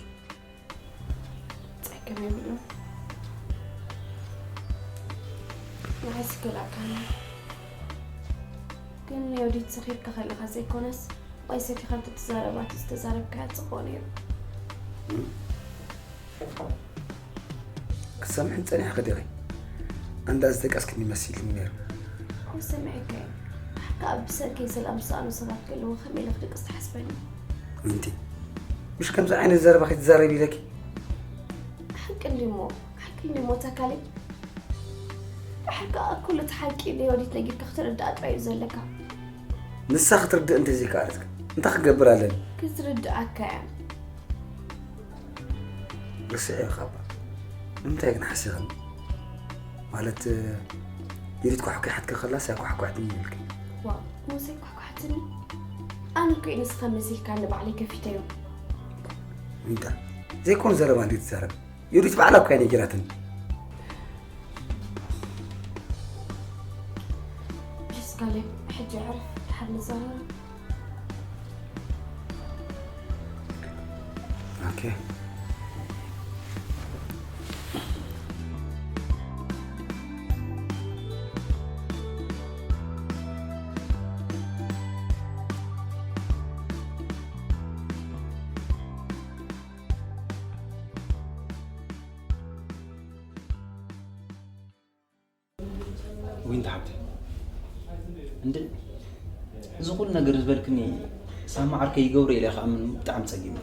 ጸገም የብሉን። ንዓይ ስገላካኒ ግን የወዲት ሰኺርካ ከለኻ ዘይኮነስ ዋይ ሰኪኻ እንተትዛረባቲ ዝተዛረብካያ ጽቡቕ ነይሩ። ክሰምዕን ጸኒሕኪ ዲኺ? ኣንዳ ዝደቀስክኒ መሲልኒ ነይሩ። ኣው ሰሚዐካ እየ። ከኣ ብሰንከይ ሰላም ዝሰኣኑ ሰባት ከለዉ ከመይ ኢለ ክድቅስ ትሓስበኒ? ምንቲ ምሽ ከምዚ ዓይነት ዘረባ ከይትዛረቢ ኢለኪ? ሓቂ እንዲሞ ሓቂ እንዲሞ ተካለይ ብሓቂ ኩሉ እቲ ሓቂ ንዮዲት ነጊርካ ክትርዳእ ጥራይ እዩ ዘለካ። ንሳ ክትርድእ እንተዘይከኣለት እንታይ ክገብር ኣለኒ? ክትርድኣካ እያ። ርስዐ ካባ ንምንታይ ግን ሓሲኽኒ? ማለት ዩሪት ኳሕኳ ሓትከ ከላስ ኣይኳሕኳሕትኒ ኢልክ? ዋ ሙሴ ኳሕኳሕትኒ። ኣነ እኮ ንስኻ መሲልካ ንባዕለይ ከፊተዮ። እንታ ዘይኮን ዘረባ እንዴት ትዛረብ? ዩሪት ባዕላ እኮ እያ ነጊራትኒ። ፕሊስ ካሌብ ሕጂ ዕረፍ። ድሓር ንዛረብ። ኦኬ። ዊንታ ሓብተይ እንደ እዚ ኩሉ ነገር ዝበልክኒ ሳማ ዓርከይ ይገብሮ ኢለ ክኣምን ብጣዕሚ ጸጊሙ።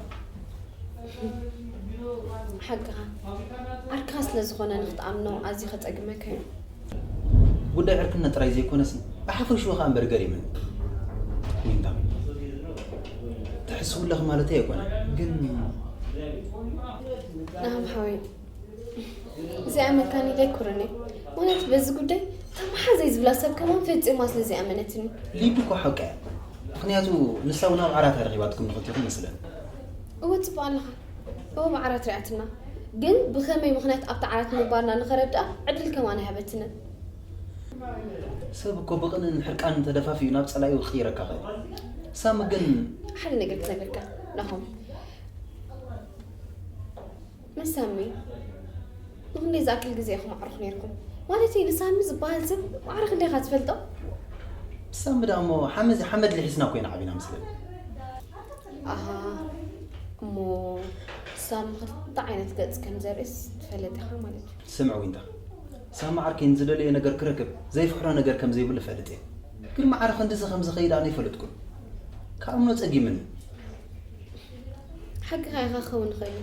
ሓቅኻ ዓርክኻ ስለ ዝኾነ ንክትኣምኖ ኣዝዩ ከጸግመካ እዩ። ጉዳይ ዕርክነት ጥራይ ዘይኮነሲ ብሓፈሽኡ ከኣ እምበር ገሪምን። ዊንታ ትሕስውለኽ ማለተይ ኣይኮነ ግን ናም ሓወይ እዚኣ መካኒ ደይኩርኒ እውነት በዚ ጉዳይ ተመሓዘይ ዝብላ ሰብ ከማን ፈጺማ ስለ ዘይኣመነትኒ። ሊዱ እኮ ሓቂ እያ። ምክንያቱ ንሳ እውን ኣብ ዓራት ረኺባትኩም ንክልቲኹም መስለን። እወ ጽቡቅ ኣለኻ። እወ ብዓራት ሪኣትና ግን ብኸመይ ምክንያት ኣብቲ ዓራት ምንባርና ንኸረድኣ ዕድል ከማን ኣይሃበትንን። ሰብ እኮ ብቕንን ሕርቃንን ተደፋፊኡ ናብ ጸላኢኡ ክቕይረካ ኽእል። ሳሚ ግን ሓደ ነገር ክነግርካ ናሆም መሳሚ ንክንደይ ዝኣክል ግዜ ኢኹም ኣዕሩኽ ነይርኩም? ማለተይ ንሳሚ ዝበሃል ሰብ ማዕረ ክንደይ ኢኻ ትፈልጦ? ሳሚ ደኣ እሞ ሓመድ ሓመድ ልሒስና እኮ ኢና ዓቢና መስለኒ። ኣሃ እሞ ሳሚ ክልተ ዓይነት ገጽ ከም ዘርእስ ትፈልጥ ኢኻ ማለት እዩ። ስምዒ ዊንታ ሳሚ ዓርከይ ንዝደለዮ ነገር ክረክብ ዘይፍሕሮ ነገር ከም ዘይብሉ እፈልጥ እየ። ግን ማዕረ ክንድዚ ከም ዝኸይድ ኣነ ኣይፈለጥኩን። ክኣምኖ ጸጊምኒ። ሓቅኻ ኢኻ ክኸውን ይኽእል እዩ።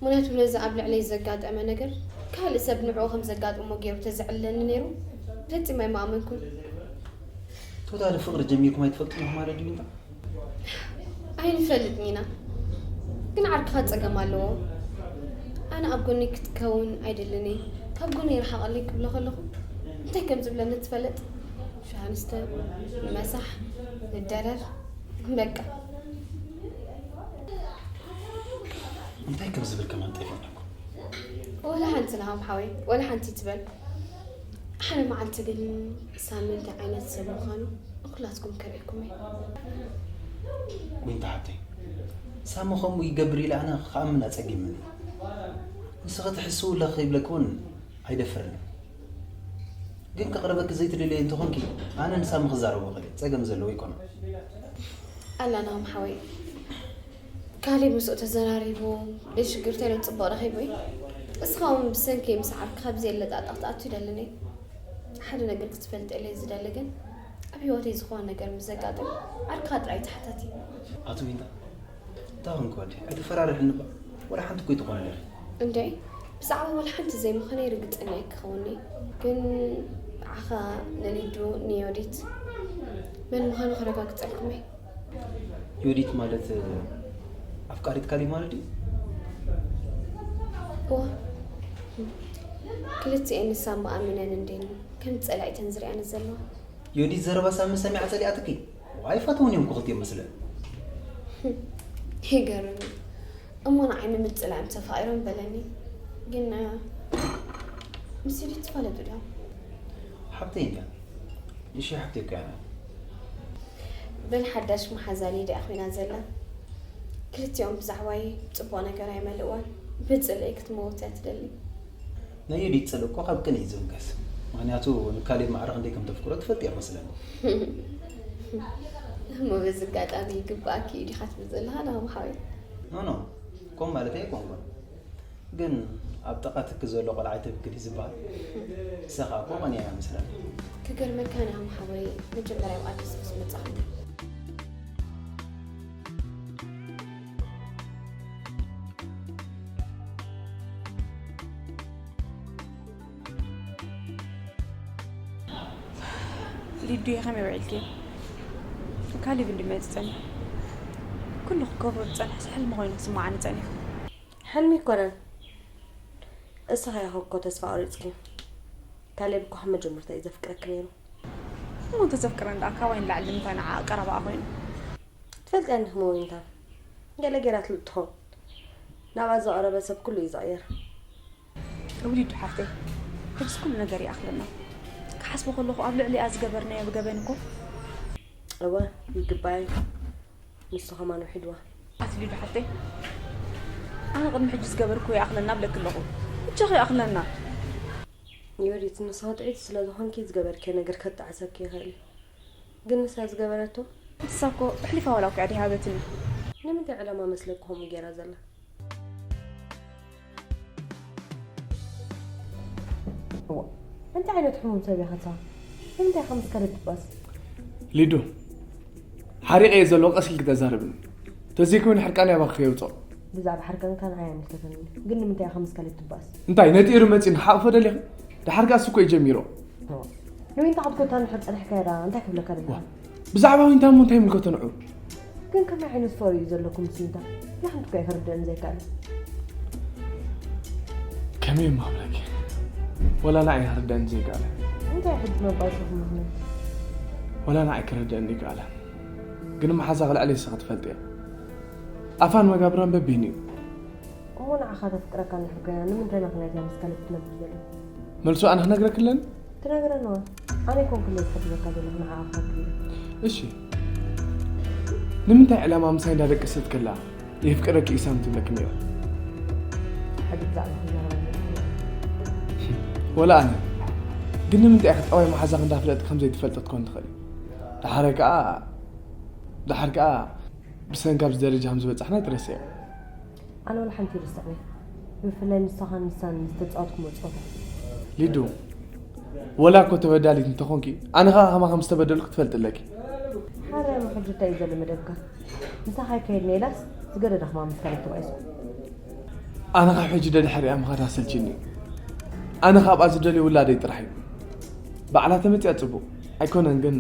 ምኽንያቱ ነዚ ኣብ ልዕለይ ዘጋጠመ ነገር ካልእ ሰብ ንዕኡ ከም ዘጋጥሞ ገይሩ ተዘዕልለኒ ነይሩ ፈጺመ ኣይምኣመንኩን። ቶታሊ ፍቕሪ ጀሚርኩም ኣይትፈልጡን ኢኹም ማለት ድዩ? ኣይንፈልጥን ኢና ግን ዓርክኻ ጸገም ኣለዎ። ኣነ ኣብ ጎነይ ክትከውን ኣይደልን እየ። ካብ ጎነይ ርሓቐለይ ክብሎ ከለኹ እንታይ ከም ዝብለኒ ትፈልጥ? ሻሃ ንስተ፣ ንመሳሕ፣ ንደረር፣ በቃ። እንታይ ከም ዝብል ከማን ጠፊእናኩም። ወላ ሓንቲ ናሆም ሓወይ ወላ ሓንቲ ትበል። ሓደ መዓልቲ ግን ሳሚ እንታይ ዓይነት ሰብ ምዃኑ ንኩላትኩም ከርእየኩም እየ። ዊንታ ሓብተይ ሳሚ ከምኡ ይገብር ኢለ ኣነ ክኣምን ኣጸጊምኒ። ንስኺ ትሕስው ኣለኺ ይብለኪ እውን ኣይደፍርን። ግን ከቕርበኪ ዘይትደልየ እንተኾንኪ ኣነ ንሳሚ ክዛረቦ ክእል ጸገም ዘለዎ ኣይኮነን። ኣላ ናሆም ሓወይ ካሌብ ምስኡ ተዘራሪቡ ደይ ሽግር ተይለ ጽቡቕ ረኺቡ እዩ። እስኻ እውን ብሰንከይ ምስ ዓርክኻ ብዘየለጣጣ ክትኣቱ ይደልን እየ። ሓደ ነገር ክትፈልጠለይ ዝደሊ ግን ኣብ ህይወተይ ዝኾነ ነገር ምስ ዘጋጥም ዓርክኻ ጥራይ ተሓታቲ። ኣቶ ዊንታ እንታይ ኾንክ ወዲ ኣይተፈራርሕኒ እባ። ወላ ሓንቲ እኮ ኣይትኾንለይ። እንዴ ብዛዕባ ወላ ሓንቲ ዘይምዃነይ ርግጸኛ ኣይክኸውንኒ ግን ንዓኻ ንሊዱ ንዮዲት መን ምዃኑ ከረጋግጸልኩም እየ። ዮዲት ማለት ኣፍቃሪት ካሌብ ማለት ድዩ? እዋ ክልቲኤን ንሳሚ ኣሚነን እንዴን ከም ጸላኢተን ዝሪኣኒ ዘለዋ። ዮዲት ዘረባ ሳሚ ሰሚዓ ጸሊኣትኪ? ኣይፈትውን እዮም ክልቲኦም መስለን። ይገርም እዩ እሞ ንዓይ ንምጽላእም ተፋቒሮም በለኒ ግን ምስ ዮዲት ትፋለጡ ዲኹም? ሓብተይ እንድያ ንእሽተይ ሓብተይ እኮ እያ። በል ሓዳሽ መሓዛ ሊድያ ኮይና ዘላ። ክልቲኦም ብዛዕባይ ጽቡቕ ነገር ኣይመልእዋን። ብጽልኢ ክትመውት እያ ትደሊ። ናይ ዮዲት ጽልኢ እኮ ካብ ቅንኢ ዝብገስ። ምኽንያቱ ንካሌብ ማዕረ ክንደይ ከም ተፍቅሮ ትፈልጥ እያ መስለኒ። እሞ በዚ ኣጋጣሚ ይግባኣኪ እዩ ዲኻ ትብል ዘለኻ ናሆም ሓወይ? ኖ ኖ፣ ከምኡ ማለት ኣይኮንኩን። ግን ኣብ ጥቓ ትኪ ዘሎ ቆልዓ ኣይተብክል እዩ ዝበሃል። ንሳ ኸኣ እኮ ቀንያ እያ መስለኒ። ክገርመካ ናሆም ሓወይ፣ መጀመርያ ኣብ ኣዲስ ምስ መጻኹ ሊዱየ ከመይ ውዒልኪ? ካሌብ እንዲ መፂ ፀኒሑ። ኩሉ ክገብሮ ዝፀንሐስ ሕልሚ ኮይኑ ክስማዓኒ ፀኒሑ። ሕልሚ ኣይኮነን። እስኺ ኢኺ እኮ ተስፋ ኣቑሪፅኪ። ካሌብ እኮ ካብ መጀመርታ እዩ ዘፍቅረኪ ነይሩ። እሞ እንተዘፍቅረኒ ደኣ ካባይ ንላዕሊ ንምንታይ ንዓኣ ቀረባኣ ኮይኑ? ትፈልጥያ እንዲኺ መወይንታ። ገለ ገይራ ትልጥ ትኸውን። ናብኣ ዝቐረበ ሰብ ኩሉ እዩ ዝቕየር። ሊዱ ሓፍተይ፣ ሕጅስ ኩሉ ነገር ይኣኽለና። ክሓስቦ ከለኹ ኣብ ልዕሊኣ ዝገበርናዮ ብገበን እኮ። እወ፣ ይግባእ እዩ። ንሱ ከማን ውሒድዋ። ኣቲ ሊዱ ሓፍተይ፣ ኣነ ቅድሚ ሕጂ ዝገበርኩ ይኣኽለና እብለኪ ኣለኹ። እጃኺ ይኣኽለና። ዮዲት፣ ንስኺ ጥዕይቲ ስለ ዝኾንኪ ዝገበርክዮ ነገር ከጣዕሰኪ ይኽእል እዩ። ግን ንሳ ዝገበረቶ? ንሳ እኮ ኣሕሊፋ ዋላ እኮ እያ ደይሃበትኒ። ንምንታይ ዕላማ መስለኪ ከምኡ ገይራ ዘላ? እዋ፣ እንታይ ዓይነት ሕሙም ሰብ ኢኻ ንስኻ? ንምንታይ ኢኻ ምስ ካልድ ትባስ? ሊዱ፣ ሓሪቐ እየ ዘለኹ፣ ቀስ ኢልኪ ተዛረብኒ። ተዘይኮይኑ ሕርቃነይ ኣባኺ ከየውፅኦ። ብዛዕባ ሕርቃንካ ንዓይ ኣይምልከተንን እዩ። ግን ንምንታይ ኢኻ ምስ ካልድ ትባስ? እንታይ ነጢሩ መፂኡ ንክሓቕፎ ደሊኺ? ደሓር ከኣ እሱ እኮ እዩ ጀሚሮ። እዋ፣ ንዊንታ ክትጎታ እንድሕር ጸኒሕካያ ደኣ እንታይ ክብለካ ደሊኻ? ብዛዕባ ዊንታ እሞ እንታይ ይምልከቶ ንዑ? ግን ከመይ ዓይነት ፍቕሪ እዩ ዘለኩም ምስ ዊንታ? ንሓንቲ እኳ እዩ ክርደእኒ ዘይከኣለ። ከመይ እሞ ክብለኪ? ወላ ንዓይ ክርደእኒ ዘይከኣለ። እንታይ ሕጂ መባእስኹም ምኽንያት? ወላ ንዓይ ክርደእኒ ኣይከኣለን። ግን መሓዛኺ ልዕለይ ንስኺ ትፈልጥያ። ኣፋን መጋብራን በቢህን እዩ። እሞ ንዓኻ ተፍቅረካ እንድሕር ኮይና ንምንታይ ምኽንያት እያ ምስ ካልድ ትነብር ዘላ? መልሱ ኣነ ክነግረኪ ኣለኒ? ትነግረኒ እዋ። ኣነ ኣይኮንኩን ዝሕግዘካ ዘለኹ ንዓኻ ክነግር እየ። እሺ። ንምንታይ ዕላማ ምሳይ እንዳደቀሰት ከላ የፍቅረኪ ኢሳም ትብለኪ ነይራ? ሕጂ ብዛዕባ ክንዛረብ ኣለና። ወላ ኣነ። ግን ንምንታይ ኢኺ ጠባይ መሓዛኺ እንዳፍለጥኪ ከምዘይትፈልጢ ክትኮኒ ትኽእሊ? ደሓር ከኣ ደሓር ከኣ ብሰንኪ ኣብዚ ደረጃ ከም ዝበጻሕና ኣይትረስዕዮ። ኣነ ወላ ሓንቲ ይርስዕኒ። ብፍላይ ንስኻን ንሳን ዝተጻወትኩሞ ጸወታ። ሊዱ፣ ወላ እኮ ተበዳሊት እንተኾንኪ፣ ኣነ ኸኣ ከማኺ ከም ዝተበደልኩ ትፈልጢ ኣለኪ። ሓራይ እሞ ሕጂ እንታይ እዩ ዘሎ መደብካ? ምሳኻ ኣይከይድን ኢላስ ዝገደደ ከማን ምስ ካልድ ተባኢስኩም። ኣነ ካብ ሕጂ ደድሕሪኣ ምኻድ ኣሰልችኒ እዩ። ኣነ ካብኣ ዝደልዮ ውላደይ ጥራሕ እዩ። ባዕላ ተመጺኣ ጽቡቕ ኣይኮነን ግን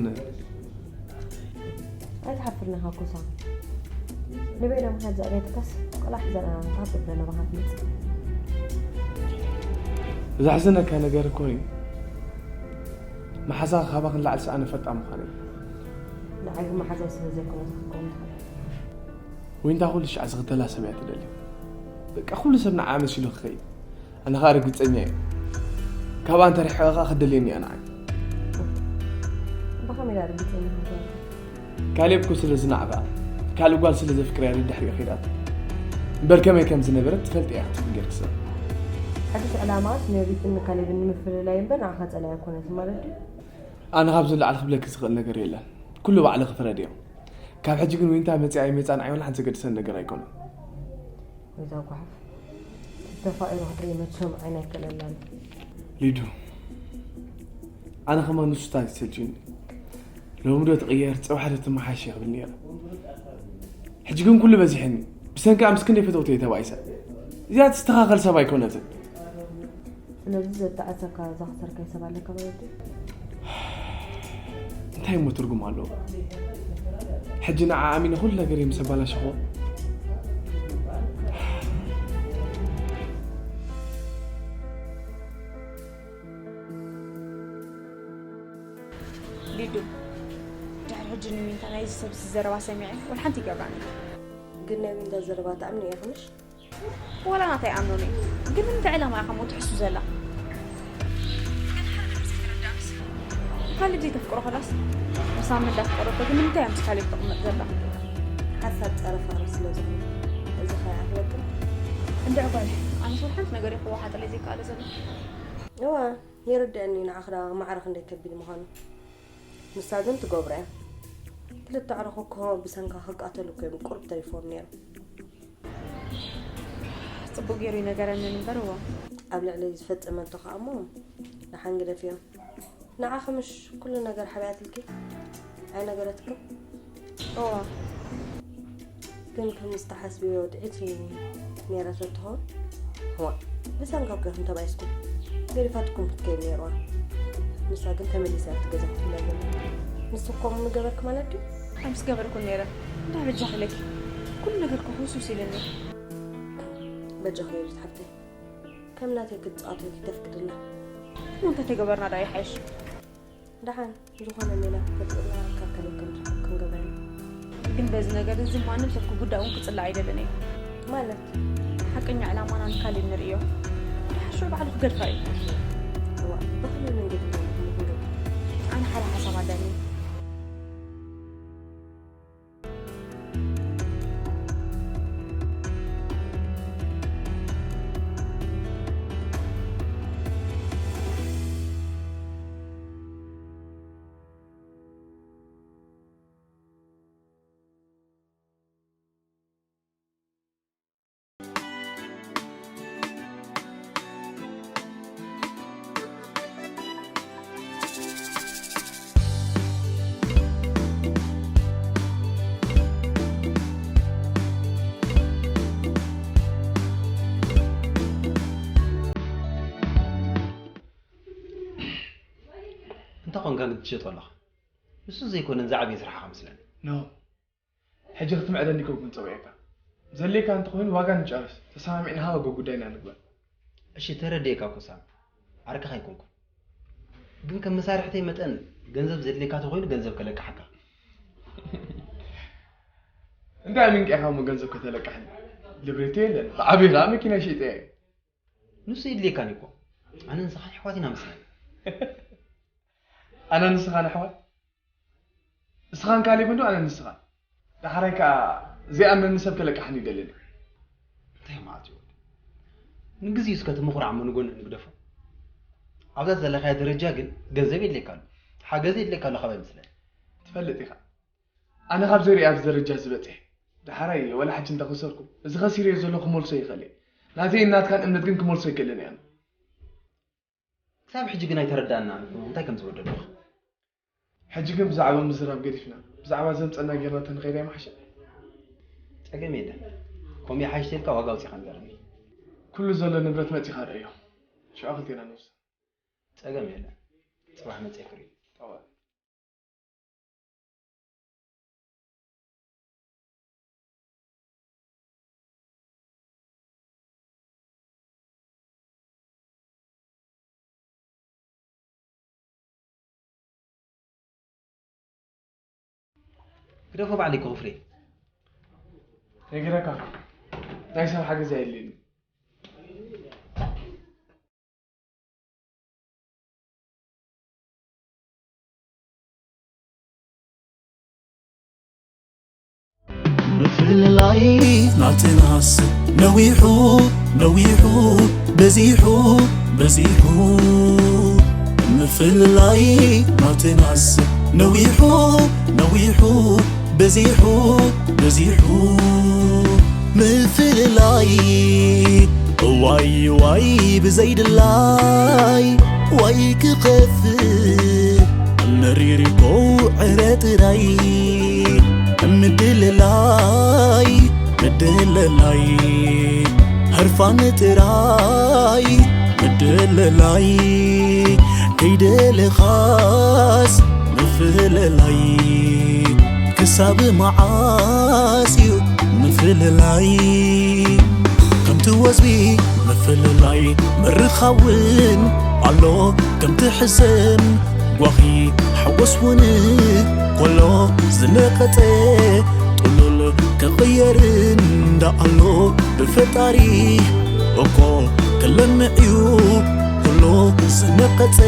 ኣይትሓፍርን ኢኻ ኮሳ። ንበይና ምኽንያት ዘዕበየትካስ ቆልዓ ሒዛ ንዓኻ ክትጥብረ ናባኻ ትመጽእ። ዘሕዝነካ ነገር እኮ እዩ። መሓዛኻ ካባኺ ንላዕሊ ኣነ ፈጣን ምዃነይ። ንዓይ ግን መሓዛይ ስለ ዘይኮነ ዝኽከውን ትኽእል። ዊንታ ኩሉ ሻዕ ዝኽተላ ሰብ እያ ትደሊ። በቃ ኩሉ ሰብ ንዓኣ መሲሉ ክኸይድ። ኣነ ኸኣ ርግጸኛ እየ። ካብኣ እንተርሒቐ ኸኣ ክትደልየኒ እያ ንዓይ። ብኸመይ ኢላ ርግጸኛ ክትኮን? ካሌብ እኮ ስለ ዝነዓቓ፣ ካልእ ጓል ስለ ዘፍቅራ እያ ደድሕሪኡ ከይዳቶ። እምበር ከመይ ከም ዝነበረት ትፈልጢ እያ ክትፍገር ክሰብ። ሕጅስ ዕላማኣ ንዮዲትን ንካሌብን ንምፍልላይ እምበር ንዓኻ ጸላኢ ኣይኮነትን ማለት ድዩ? ኣነ ካብዚ ንላዕሊ ክብለኪ ዝኽእል ነገር የለን። ኩሉ ባዕልኺ ፍረድዮ። ካብ ሕጂ ግን ዊንታ መጺኣ ኣይመጻን ንዓይ ዋላ ሓንቲ ዘገድሰኒ ነገር ኣይኮነን። ወይዛ ጓሓፍ፣ ተፋቒሩ ክትርኢ መቸም ዓይና ኣይከለላን። ሊዱ፣ ኣነ ከማን ንሱ ታይ ይሰልችኒ። ሎሚ ዶ ትቕየር፣ ጽባሕ ዶ ትመሓሽ እየ ክብል ነይረ። ሕጂ ግን ኩሉ በዚሕኒ። ብሰንኪኣ ምስ ክንደይ ፈተውተይ ተባኢሰ። እዚኣ ትስተኻኸል ሰብ ኣይኮነትን። ስለዚ ዘጣዕሰካ ዘኽሰርካይ ሰብ ኣለካ ማለት ድዩ? እንታይ እሞ ትርጉም ኣለዎ? ሕጂ ንዓ ኣሚነ ኩሉ ነገር ምስ ኣባላሸኹ። ሊዱ፣ ድሕሪ ሕጂ ንዊንታ ናይዚ ሰብሲ ዘረባ ሰሚዐ ወላ ሓንቲ ይገብራኒ። ግን ናይ ዊንታ ዘረባ ትኣምኒ ኢኺ ምሽ? ወላ ናተይ ኣምኖኒ። ግን ንምንታይ ዕላማ ኢኻ እሞ ትሕሱ ዘላ? ግን ሓደ ነገር ዘይተረዳእክስ? ካሌብ ዘይተፍቅሮ ኸላስ? ንሳ እንዳፍቀረቶ ግን ንምንታይ እያ ምስ ካሌብ ትቕመጥ ዘላ? ሓሳብ ጸረ ፍቕሪ ስለ ዝኾነ። እዚ ኸኣ ይኣኽለካ? እንድዒ ጓል፣ ኣነስ ወላ ሓንቲ ነገር እየ ክወሓጠለይ ዘይከኣለ ዘሎ። እወ፣ ይርድኣኒ ንዓኺ ደኣ ማዕረ ክንደይ ከቢድ ምዃኑ። ንሳ ግን ትገብሮ እያ። ክልተ ኣዕሩኽ እኮ ብሰንካ ክቃተሉ እኮ እዮም ቁሩብ ተሪፎም ነይሮም። ጽቡቕ ገይሩ ይነገረንን እምበር፣ እዎ። ኣብ ልዕለይ ዝፈጸመቶ ከኣ እሞ ደሓን ግደፍዮ። ንዓኺ ምሽ ኩሉ ነገር ሓቢኣትልኪ ኣይነገረትክን? እዎ። ግን ከምዚ ትሓስብዮ ውድዒት ነይራ ተትኸውን? እዋእ፣ ብሰንካ እኮ ኢኹም ተባኢስኩም። ገዲፋትኩም ክትከይድ ነይርዋ። ንሳ ግን ተመሊሳ ኣብቲ ገዛ ክትውለድ ዘላ። ንስኺ ከምኡ ምገበርኪ ማለት ድዩ? ከምስ ገበርኩ ነይረ። እንዳ በጃኺ ኢለኪ። ኩሉ ነገር እኮ ህውስውስ ኢሉኒ። በጃኺ ዮዲት ሓፍተይ። ከም ናተይ ክትጻወተልኪ ተፍቅድላ። እሞ እንታይ ተገበርና ደኣ ይሓይሽ? ደሓን፣ ዝኾነ ሜላ ክፈጥሩልና ካብ ካሌብ ከም ትረኽብ ክንገብራ ኢና። ግን በዚ ነገር እዚ ማንም ሰብ ክጉዳእ እውን ክጽላእ ኣይደልን እየ። ማለት? ሓቀኛ ዕላማና ንካሌብ ንርእዮ። ደሓን ሽዑ ባዕሉ ክገድፋ እዩ። እዋእ፣ ብኸመይ መንገዲ ኢና ንግደፎ? ኣነ ሓደ ሓሳብ ኣለኒ። እንታይ ኾንካ ግን ትሸጦ ኣለኻ? ንሱ ዘይኮነን ዝዓበየ ስራሕኻ መስለኒ። ኖ። ሕጂ ክትምዕደኒ እኮ ግን ጸዊዐካ። ዘድልየካ እንተኾይኑ ዋጋ ንጨርስ፣ ተሰማሚዕና ሃወ ጉዳይና ንግበር። እሺ፣ ተረዲኤካ እኮ ሳም፣ ዓርክኻ ኣይኮንኩን። ግን ከም መሳርሕተይ መጠን ገንዘብ ዘድልየካ ተኾይኑ ገንዘብ ከለቅሓካ። እንታይ ምንቅዕካ እሞ ገንዘብ ከተለቅሐኒ? ንብረተይ የለን፣ ብዓብዩ ከኣ መኪና ሸይጠ እየ። ንሱ የድልየካን እኮ። ኣነ ንስኻ ኣሕዋት ኢና መስለኒ። ኣነ ንስኻን ኣሕዋት? እስኻን ካሌብን ዶ ኣነ ንስኻን? ዳሕራይ ከኣ ዘይኣምነኒ ሰብ ከለቅሓኒ ይደልን እዩ። እንታይ ማለት እዩ? ንግዜኡ እስከ እቲ ምኹራዕ እሞ ንጎኒ ንግደፎ። ኣብዛ ዘለኻዮ ደረጃ ግን ገንዘብ የድልየካ ኣሎ። ሓገዝ የድልየካ ኣሎ ካብ ኣይመስለኒ። ትፈልጥ ኢኻ። ኣነ ካብ ዘይርእያ ኣብዚ ደረጃ እዚ በጺሐ። ዳሕራይ ወላ ሕጂ እንተኸሰርኩ፣ እዚ ከሲረዮ ዘለኹ ክመልሶ ይኽእል እየ። ናተይን ናትካን እምነት ግን ክመልሶ ኣይክእልን እየ ኣነ። ክሳብ ሕጂ ግን ኣይተረድኣናን እኮ እንታይ ከም ዝበደልኩኻ። ሕጂ ግን ብዛዕባ ምዝራብ ገዲፍና፣ ብዛዕባ ዘምጸና ጌርና ተንኸይድ ኣይምሓሸን? ጸገም የለን። ከምኡ ይሓይሽ ተልካ ዋጋ ኣውጺኻ ንገረኒ። ኩሉ ዘሎ ንብረት መጺኻ ርእዮ። ሽዑ ክልቴና ንውሰን። ጸገም የለን። ጽባሕ መጺኤ ክርኢ። ጠዋል። ግደፎ ባዕለይ እኮ ክፍለይ። ነጊረካ። ናይ ሰብ ሓገዝ ኣየድልየኒ። ምፍልላይ ናትናስ ነዊሑ ነዊሑ በዚሑ በዚሑ ምፍልላይ ናትናስ ነዊሑ ነዊሑ በዚሑ በዚሑ ምፍልላይ ዋይ ዋይ ብዘይድላይ ዋይ ክኸፍእ መሪር እኮ ዕረ ጥራይ ምድልላይ ምድልላይ ህርፋን ጥራይ ምድልላይ ከይደለኻስ ምፍልላይ ክሳብ መዓስ እዩ ምፍልላይ ከምቲ ወዝቢ ምፍልላይ ምርኻውን ኣሎ ከምቲ ሕሰም ጓኺ ሓጎስ እውን ኮሎ ዝነቐጸ ጥሉል ክቕየር እንዳኣሎ ብፈጣሪ እኮ ክለምዕ እዩ ኩሉ ዝነቐጸ